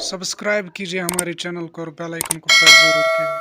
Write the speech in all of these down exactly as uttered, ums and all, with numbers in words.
Subscribe कीजिए हमारे channel को और बेल आइकन को प्रेस जरूर कीजिए।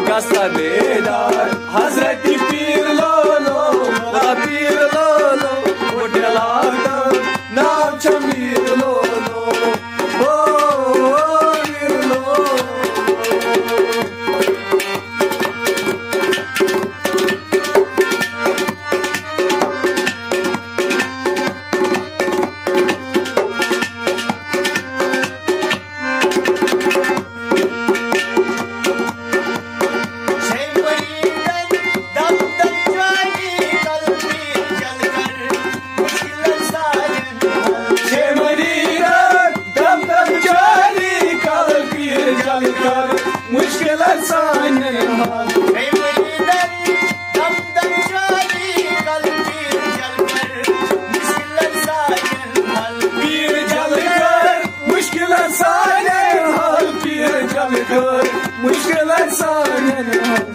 گژھا بیدار حضرت پیر لولو، آ پیر لولو، بہٕ ڈلاو تَم، ناو چھم میر لولو، او میر لولو۔ مشکل سانٮ۪ن حل۔ ہے مریدن، دم دم جاری کل پیر جل کر، مشکل سانٮ۪ن حل۔ پیر جل کر، مشکل سانٮ۪ن حل۔ پیر جل کر، مشکل سانٮ۪ن حل۔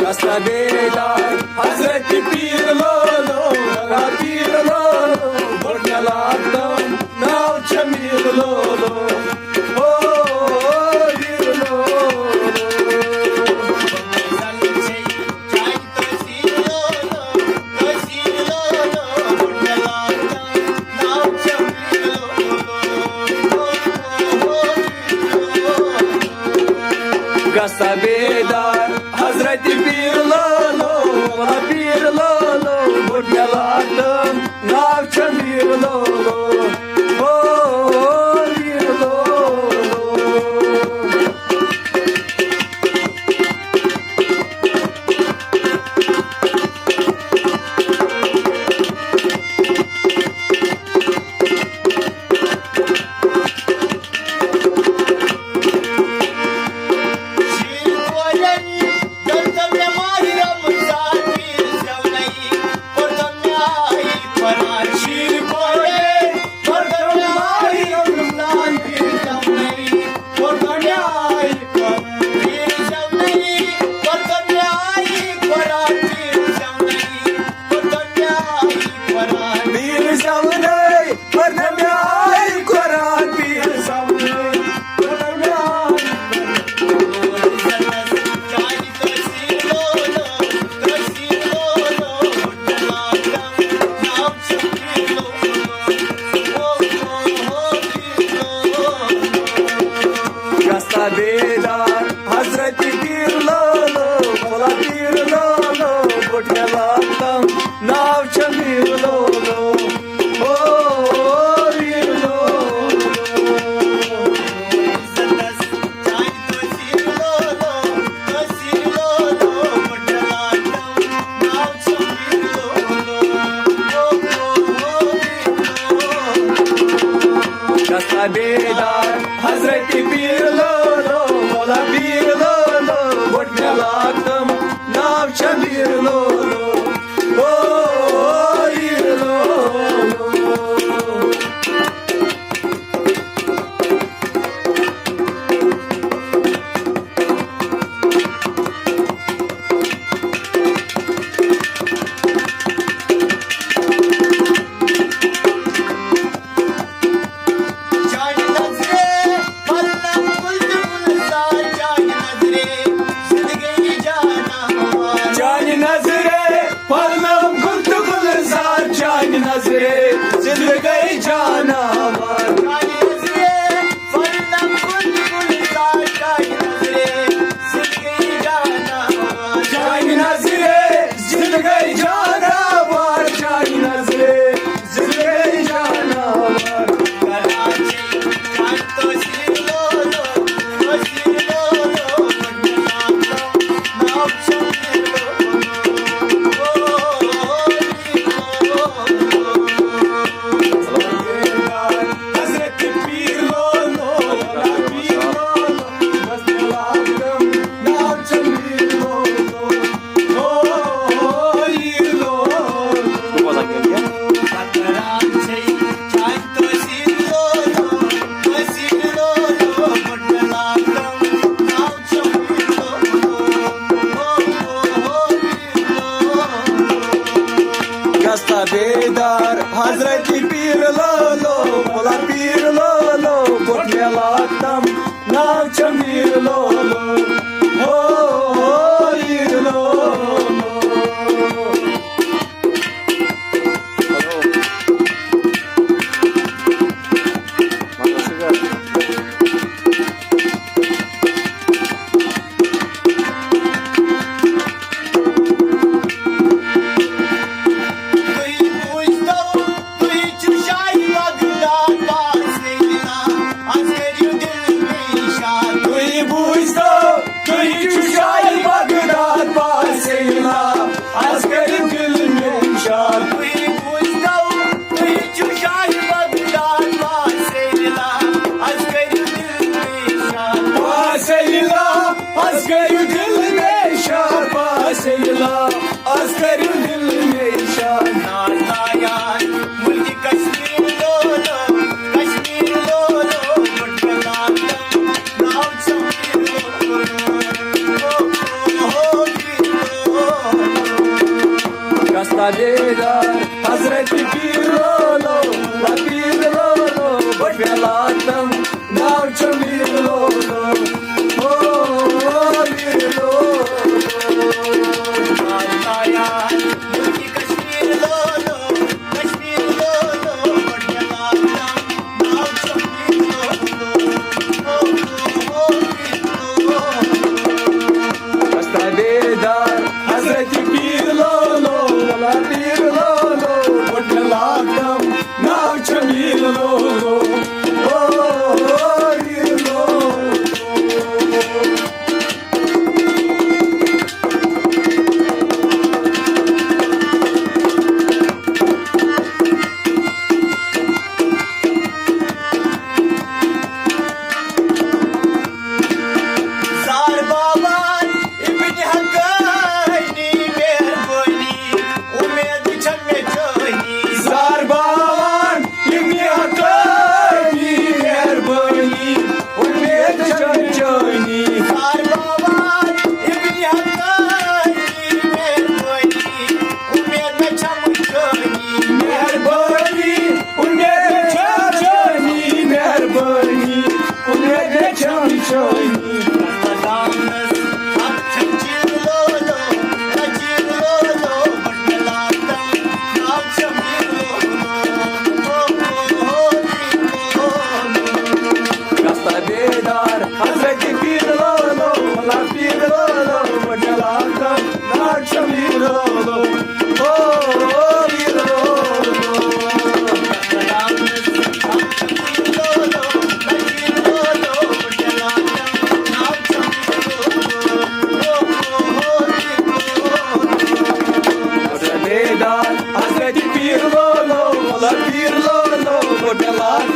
گژھا بیدار حضرت پیر لولو، پیر لولو، بہٕ ڈلاو تَم، ناو چھم میر لولو، او میر لولو۔ گژھا بیدار حضرت پیر لولو، ولا پیر لولو، بہٕ ڈلاو تَم، ناو چھم میر لولو، او میر لولو۔ گژھا بیدار حضرت پیر لولو، مولا پیر لولو، بہٕ ڈلاو تَم، ناو چھم میر لولو، او میر لولو۔ گژھا بیدار حضرت پیر لولو، مولا پیر لولو، بہٕ ڈلاو تَم، ناو چھم میر لولو، او میر لولو۔ ہستا بیدار حضرت پیر لولو، مولا پیر لولو، بوٚٹھ مےٚ لاتم، ناو چھم پیر لولو، ہو، ہو، پیر لولو۔ تُہۍ بوٗزتو، تُہۍ چھِو شاہہِ بغداد پاسٕے نا، از کٔرِو دِل بیشاد۔ تُہۍ بوٗزتو، تُہۍ چھِو شاہہِ بغداد پاسٕے نا، از کٔرِو دِل بیشاد۔ تُہۍ بوٗزتو، تُہۍ چھِو شاہہِ بغداد پاسٕے نا، از کٔرِو دِل بیشاد۔ پاسٕے نا، از کٔرِو دِل بیشاد، پاسٕے نا، از کٔرِو دِل بیشاد۔ ناز نایان مُلکہِ کشمیر لولو، کشمیر لولو، بوٚٹھ مےٚ لاتم، ناو چھم پیر لولو، ہو، ہو، پیر لولو۔ ہستا بیدار حضرت پیر لولو، مولا پیر لولو، بوٚٹھ مےٚ لاتم، ناو چھم پیر لولو، ہو، پیر لولو۔ کشمیر لولو، کشمیر لولو، بوٚٹھ مےٚ لاتم، ناو چھم پیر لولو، ہو، ہو، پیر لولو۔ ہستا بیدار حضرت پیر لولو، مولا پیر لولو، بوٚٹھ مےٚ لاتم، ناو چھم پیر لولو، او، پیر لولو۔ زار بابان ابن حقانی مہربانی، امید چھم مےٚ چٲنی۔ زار بابان ابن حقانی مہربانی، امید چھم چٲنی۔ زار بابان ابن حقانی مہربانی، امید مےٚ چھم چٲنی۔ مہربانی، امید مےٚ چھم چٲنی۔ مہربانی، امید مےٚ چھم چٲنی۔ ہستا بیدار حضرت پیر لولو، مولا پیر لولو، بوٚٹھ مےٚ لاتم، ناو چھم پیر لولو، او، پیر لولو۔ بیدار حضرت پیر لولو، مولا پیر لولو، بوٚٹھ مےٚ لاتم،